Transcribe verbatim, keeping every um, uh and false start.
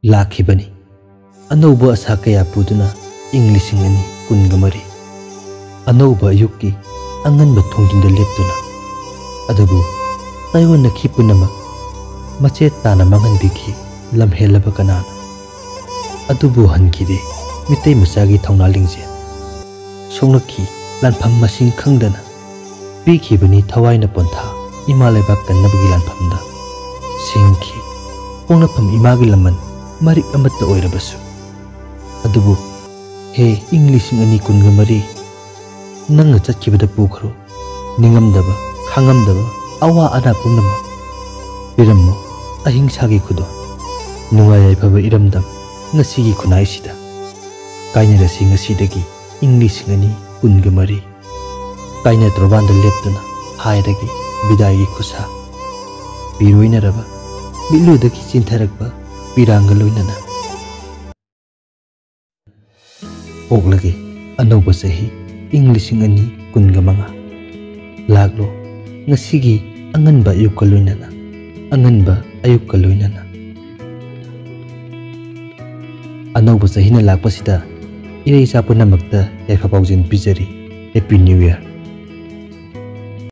ꯂꯥꯛꯈꯤꯕꯅꯤ꯫ ꯑꯅꯧꯕ ꯑꯁꯥ ꯀꯌꯥ ꯄꯨꯗꯨꯅ ꯏꯪ ꯂꯤꯁꯤꯡ ꯑꯅꯤ ꯀꯨꯟꯒ ꯃꯔꯤ꯫ ꯑꯅꯧꯕ ꯑꯌꯨꯛꯀꯤ ꯑꯉꯟꯕ ꯊꯣꯡꯖꯤꯟꯗ ꯂꯦꯞꯇꯨꯅ꯫ ꯑꯗꯨꯕꯨ ꯇꯥꯏꯑꯣꯟꯅꯈꯤ ꯄꯨꯝꯅꯃꯛ ꯃꯆꯦꯠ ꯇꯥꯅ ꯃꯥꯡꯍꯟꯕꯤꯈꯤ ꯂꯝꯍꯦꯜꯂꯕ ꯀꯅꯥꯅ꯫ ꯑꯗꯨꯕꯨ ꯍꯟꯈꯤꯗꯦ ꯃꯤꯇꯩ ꯃꯆꯥꯒꯤ ꯊꯧꯅꯥ ꯂꯤꯡꯖꯦꯜ꯫ ꯁꯣꯛꯅꯈꯤ ꯂꯥꯟꯐꯝ ꯃꯁꯤꯡ ꯈꯪꯗꯅ꯫ ꯄꯤꯈꯤꯕꯅꯤ ꯊꯋꯥꯏꯅ ꯄꯣꯟꯊꯥ ꯏꯃꯥ ꯂꯩꯕꯥꯛ ꯀꯟꯅꯕꯒꯤ ꯂꯥꯟꯐꯝꯗ꯫ ꯁꯤꯡꯈꯤ ꯄꯣꯛꯅꯐꯝ ꯏꯃꯥꯒꯤ ꯂꯃꯟ ꯃꯔꯤꯛ ꯑꯃꯠꯇ ꯑꯣꯏꯔꯕꯁꯨ꯫ ꯑꯗꯨꯕꯨ ꯍꯦ ꯏꯪ ꯂꯤꯁꯤꯡ ꯑꯅꯤ ꯀꯨꯟꯒ ꯃꯔꯤ, ꯅꯪꯅ ꯆꯠꯈꯤꯕꯗ ꯄꯨꯈ꯭ꯔꯣ ꯅꯤꯡꯉꯝꯗꯕ, ꯈꯥꯡꯉꯝꯗꯕ, ꯑꯋꯥ ꯑꯅꯥ ꯄꯨꯝꯅꯃꯛ꯫ ꯄꯤꯔꯝꯃꯣ ꯑꯍꯤꯡꯁꯥꯒꯤ ꯈꯨꯗꯣꯜ, ꯅꯨꯡꯉꯥꯏ ꯌꯥꯏꯐꯕ ꯏꯔꯝꯗꯝ ꯉꯁꯤꯒꯤ ꯈꯨꯟꯅꯥꯏꯁꯤꯗ꯫ ꯀꯥꯏꯅꯔꯁꯤ ꯉꯁꯤꯗꯒꯤ ꯏꯪ ꯂꯤꯁꯤꯡ ꯑꯅꯤ ꯀꯨꯟꯒ ꯃꯔꯤ꯫ ꯀꯥꯏꯅ ꯇꯣꯔꯕꯥꯟꯗ ꯂꯦꯞꯇꯨꯅ ꯍꯥꯏꯔꯒꯦ ꯕꯤꯗꯥꯏꯒꯤ ꯈꯨꯠꯁꯥ꯫ ꯄꯤꯔꯣꯏꯅꯔꯕ ꯃꯤꯠꯂꯨꯗꯒꯤ ꯆꯤꯟꯊꯔꯛꯄ ꯄꯤꯔꯥꯡꯒ ꯂꯣꯏꯅꯅ꯫ ꯄꯣꯛꯂꯒꯦ ꯑꯅꯧꯕ ꯆꯍꯤ ꯏꯪ ꯂꯤꯁꯤꯡ ꯑꯅꯤ ꯀꯨꯟꯒ ꯃꯉꯥ꯫ ꯂꯥꯛꯂꯣ ꯉꯁꯤꯒꯤ ꯑꯉꯟꯕ ꯑꯌꯨꯛꯀ ꯂꯣꯏꯅꯅ, ꯑꯉꯟꯕ ꯑꯌꯨꯛꯀ ꯂꯣꯏꯅꯅ꯫ ꯑꯅꯧꯕ ꯆꯍꯤꯅ ꯂꯥꯛꯄꯁꯤꯗ ꯏꯔꯩꯆꯥ ꯄꯨꯝꯅꯃꯛꯇ ꯌꯥꯏꯐ ꯄꯥꯎꯖꯦꯜ ꯄꯤꯖꯔꯤ꯫ Happy New Year꯫